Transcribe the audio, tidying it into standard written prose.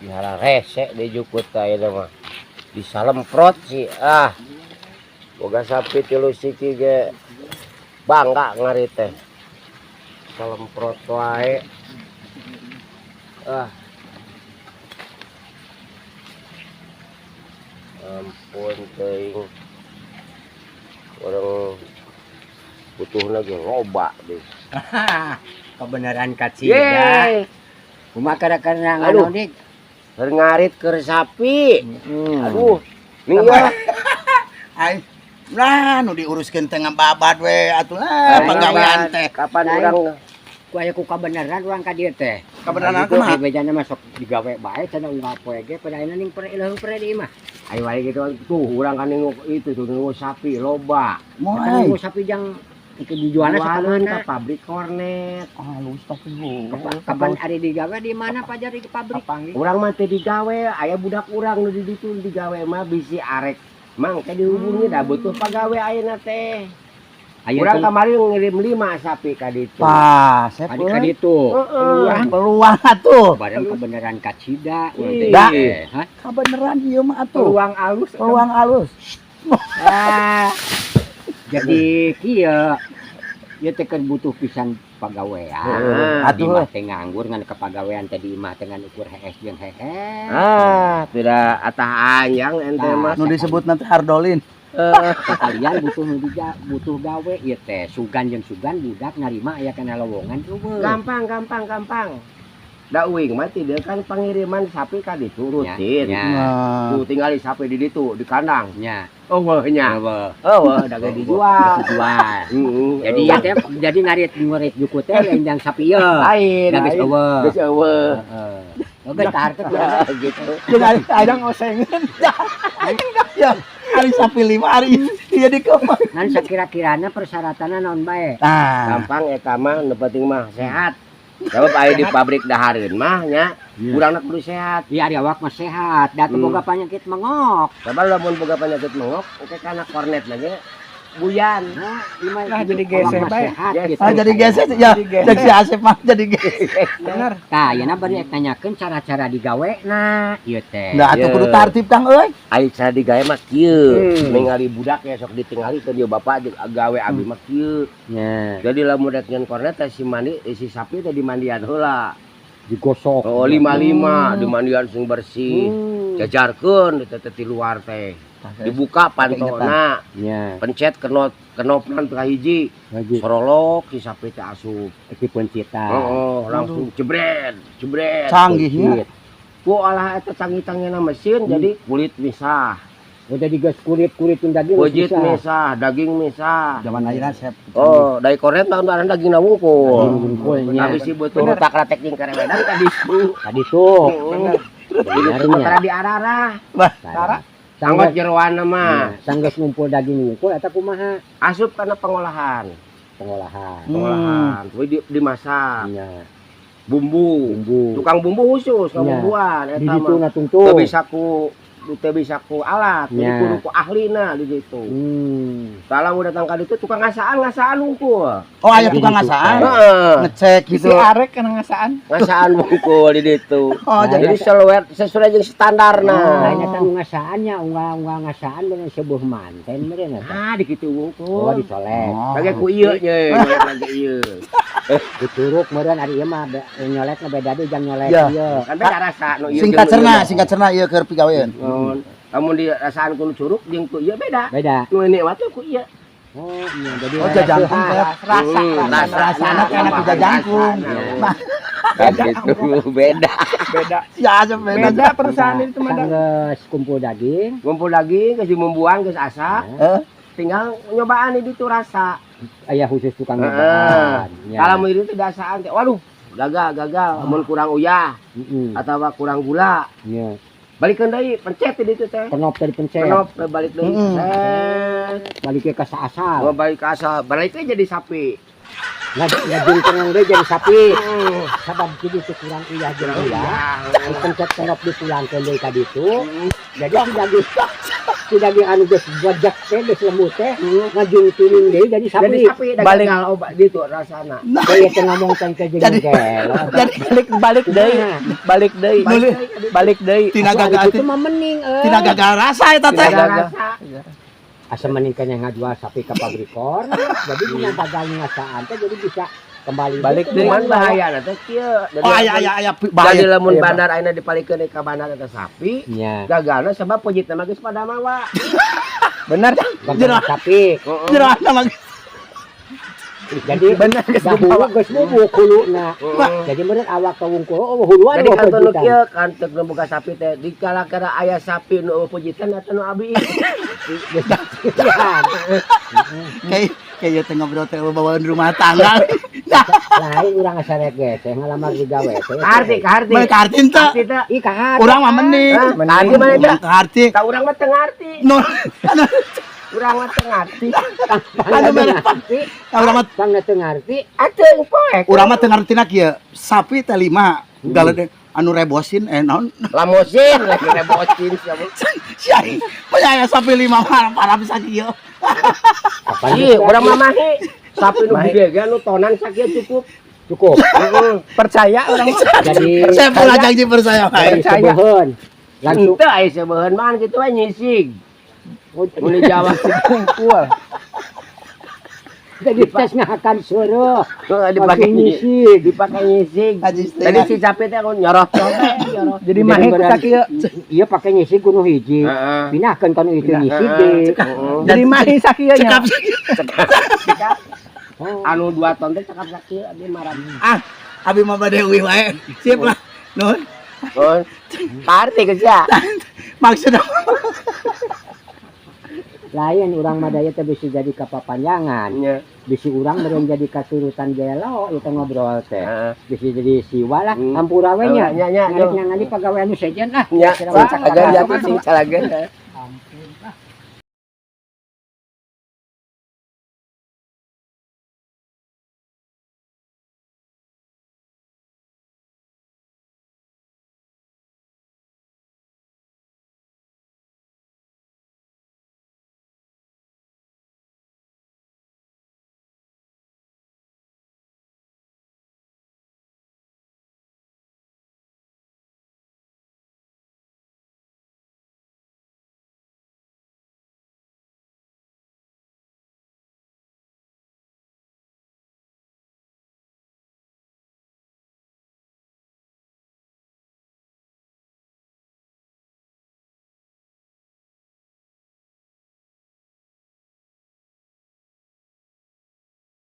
Dihara rese di jukut ayeuna mah. Disalemprot sih ah. Boga sapi 3 siki ge bangga ngarit teh. Salemprot wae. Ah. Ampun teuing. Orang butuh lagi loba deh. Kebenaran kacida. Yeay. Kumaha kada-kada Aduh. nganu dik. Keur ngarit keur sapi. Aduh, nih ya. Ai, lah nu diuruskeun teh ngababad we atuh lah pagawean teh. Kapan Lain. urang Ku aya ku kabeneran urang ka dieu teh. Kabeneran Ku kumaha? bejana masuk digawe bae cenah unggal poe ge pada ayeuna ning pere leuheung pere di imah. Ayo wae gitu tuh urang kan nengok itu tuh nengok sapi loba. Kan Moal. nunggu sapi jang itu dijualna sok Jualan ka ka pabrik kornet. Halus tapi Kapan ari digawe di mana pajar di pabrik? Urang mah teu digawe, aya budak urang nu di ditu digawe mah bisi arek. Mang teh dihubungi da butuh pagawe ayeuna teh. Aya Urang kamari ngirim 5 sapi ka ditu. Pas, sep ka ditu. Heeh. Peluang atuh. Barang kebenaran kacida urang teh. Da. Hah? Kabeneran ieu mah atuh. Peluang alus. Peluang alus. Ah. Jadi kieu ieu teh keur butuh pisan pagawean. Heeh. Di Atuh. imah teh nganggur ngan kepagawean teh di imah teh ngan ukur hees jeung hees. Ah, tidak atah anjang ente mah. Nu disebut nanti Hardolin. Kalian butuh nu butuh gawe ieu teh sugan jeung sugan budak narima aya kana lowongan eueuh. Gampang, gampang, gampang. Da uing mah ti dieu kan pangiriman sapi ka ditu rutin. Nya. Nah, Tuh tinggal di sapi di ditu di kandang. Nya. Oh, nya. Eueuh. Oh, da ge dijual. Dijual. Heeh. Jadi ya teh jadi ngarit jukut teh lain jang sapi ieu. Lain. Da geus eueuh. Geus eueuh. Heeh. Oke, tahar teh Gitu. jeung ari Kadang osengan. Ya, ari sapi 5 ari ieu di kumaha. Ngan sakira-kirana persyaratanna naon bae? Nah, Gampang eta mah nu penting mah sehat. Sebab aya di pabrik dahareun mah nya, urangna kudu sehat. Iya ari awak mah sehat, da teu boga penyakit mengok. Sabab lamun boga penyakit mengok, engke kana kornet lagi buyan. Nah, ieu mah Nah, jadi awak geseh mah bae. sehat Geseh. gitu. ah, jadi geseh ya. Jadi geseh. Cek si Asep mah jadi geseh. Bener. Tah, ayeuna bari rek nanyakeun cara-cara digawena ieu teh. Nah, atuh kudu tartib Kang euy. Ari cara digawe mah kieu. Ningali budak ya sok ditingali teh dia bapak jeung gawe abi mah kieu. Nya, Jadi lamun rek nyeun kornet teh si mandi si sapi teh dimandian heula. Digosok. Oh, 55 dimandian sing bersih. Jajarkeun teh teh di luar teh. Dibuka pantona, Nya, pencet kenop kenopna teu hiji. Lagi Sorolok si sapi teh asup. Iki pencitan. Oh, langsung jebret, jebret. Canggihnya. Ku alah eta canggih-canggihna mesin jadi kulit misah. Oh, jadi geus kulit-kulit daging geus Wujud bisa. misah, daging misah. Zaman ayeuna sep. Oh, dari kornet mah ada dagingna wungkul. Daging wungkul nya. Tapi si butuh rutak ratek jeung karewedan ka ditu. Tadi tuh. Bener. Bener nya. Tara di ararah. Tara. Sanggot jeroan mah. Sanggeus ngumpul daging wungkul eta kumaha? Asup kana pengolahan. Pengolahan. Pengolahan. Kuwi dimasak. Nya. Bumbu. Bumbu. Tukang bumbu khusus, Nya. bumbuan Di eta ditu mah. ngatungtung. Teu bisa ku alat, jadi Nya. kudu ku ahlina di ditu. Kalau udah datang ka ditu tukang ngasaan ngasaan wungkul. Oh, aya tukang ngasaan. Heeh. Ngecek Si gitu. arek kana ngasaan. Ngasaan wungkul di ditu. Oh, Nah, jadi Jadi sesuai sesuai jeung standarna. Lain eta nu ngasaannya, unggal-unggal ngasaan bener sebuah manten meureun eta. Ah, di kitu Oh, wungkul. dicolek. Oh. Kage ku ieu nya, nyolek lagi ieu. Dituruk meureun ari ieu mah nyolekna beda deui jang nyolek Ya. ieu. Kan beda rasa nu ieu. Singkat jeung nu cerna, ieu. singkat cerna ieu keur pigawean. Mun lamun dirasaan ku nu curug jeung ku ieu beda. Beda. Nu ini mah teh ku ieu. Oh, iya jadi Oh, jajangkung teh. Rasa Rasa. Rasana kana ku jajangkung. Nah, kan gitu beda. Beda. Si Asep beda. Beda perusahaan itu mah. Sanggeus kumpul daging. Ngumpul daging geus dimumbuan geus asak, Heeh. tinggal nyobaan di ditu rasa. Aya khusus tukang Heeh. nyobaan. Ya. Kalau mun itu dasaan teh waduh, gagal gagal mun kurang uyah atau kurang gula. Nya. Balikeun deui, pencet di ditu teh. Kenop tadi pencet. Kenop teh balik deui. Set. Balik ke asal. Mau balik ke asal, balik deui jadi sapi. Ngajung tenang deui jadi sapi. Sabab kitu teu kurang uyah jeung Kurang uyah. uyah. Dipencet kenop dipulangkeun deui ka ditu. Jadi si daging. Si daging anu geus gojek teh, geus lembut teh, ngajungtuling deui jadi sapi. Jadi sapi da Balik. gagal obat gitu rasana. Kayak teh ngomong teh ke jeung Jadi- gelo. Jadi Balik balik deui, balik deui. Nuli. Balik deui. Tina Atuh gagal itu mah mending euy. tina gagal rasa eta teh. Gagal rasa. Asa mending kan yang ngajual sapi ke pabrik korn. Jadi dina gagal ngasaan teh jadi bisa kembali Balik deui. deui. Cuman bahaya teh kieu. Oh, aya aya aya Jadi bahaya. lamun Iya, bandar ayeuna dipalikeun ka bandar eta sapi, Nya, gagalna sebab pojitna mah geus pada mawa. Bener. gagal sapi. Jeroana mah Jadi Bener geus dahulu dibawa. geus bubuk huluna. Jadi meureun awak ka wungkul oh huluan Jadi oh kantor nu pejitan. kieu kantor nu boga sapi teh dikala kana aya sapi nu eueuh pujitan atau nu abi. Iya. kayak kayak teh ngobrol teh bawaan rumah tangga. Nah, Lain urang asa rek ge teh ngalamar digawe teh. Kaharti, kaharti. mereka arti teh. Kaharti teh. Ih kaharti. Urang mah mending. Hah? Kaharti mana teh? Kaharti. Ka urang mah teu ngarti. Nu anu Urang mah teu ngarti. anu mere ngarti. urang mah Pang teu ngarti. Atuh poek. urang mah teu ngartina kieu. Sapi teh lima. Galede anu rebosin eh naon Lamosin lagi rebosin siapa. si aing aya sapi lima mah parah bisa kieu. Kapan Ih, urang mah mahi. Sapi nu gede ge nu tonan sakieu cukup. Cukup. Heeh. Percaya orang mah. Jadi Saya pernah janji percaya wae. jadi Percaya. sebeuheun. Langsung Henteu aya sebeuheun mah kitu we nyisig. Mun di Jawa Kumpul. jadi tes ngahakan seueuh. Heeh, dipake Langsung nyisig. Dipake nyisig. Haji Tadi si sapi teh aku nyorot teh nyorot. Jadi mahe ku sakieu. Iya pakai nyisig kudu hiji. Heeh. Pindahkeun kana itu nyisig Heeh. deui. Jadi mahe sakieu nya. Cekap. Cekap. Oh. Anu 2 ton teh cekap sakieu abdi marah. Ah, abi mah bade euy wae. Sip lah. Nuhun. Oh. Party geus ya. Maksudna Lain urang mah daya teh bisa jadi kapapanjangan. Nya. Bisi urang meureun jadi katurutan gelo itu ngobrol teh. Heeh. Bisi jadi siwa lah Hmm. hampura we nya. Nya nya. Ngarik nangani pagawean nu sejen ah. Nya, Kira sing mah calageun ya sing calageun.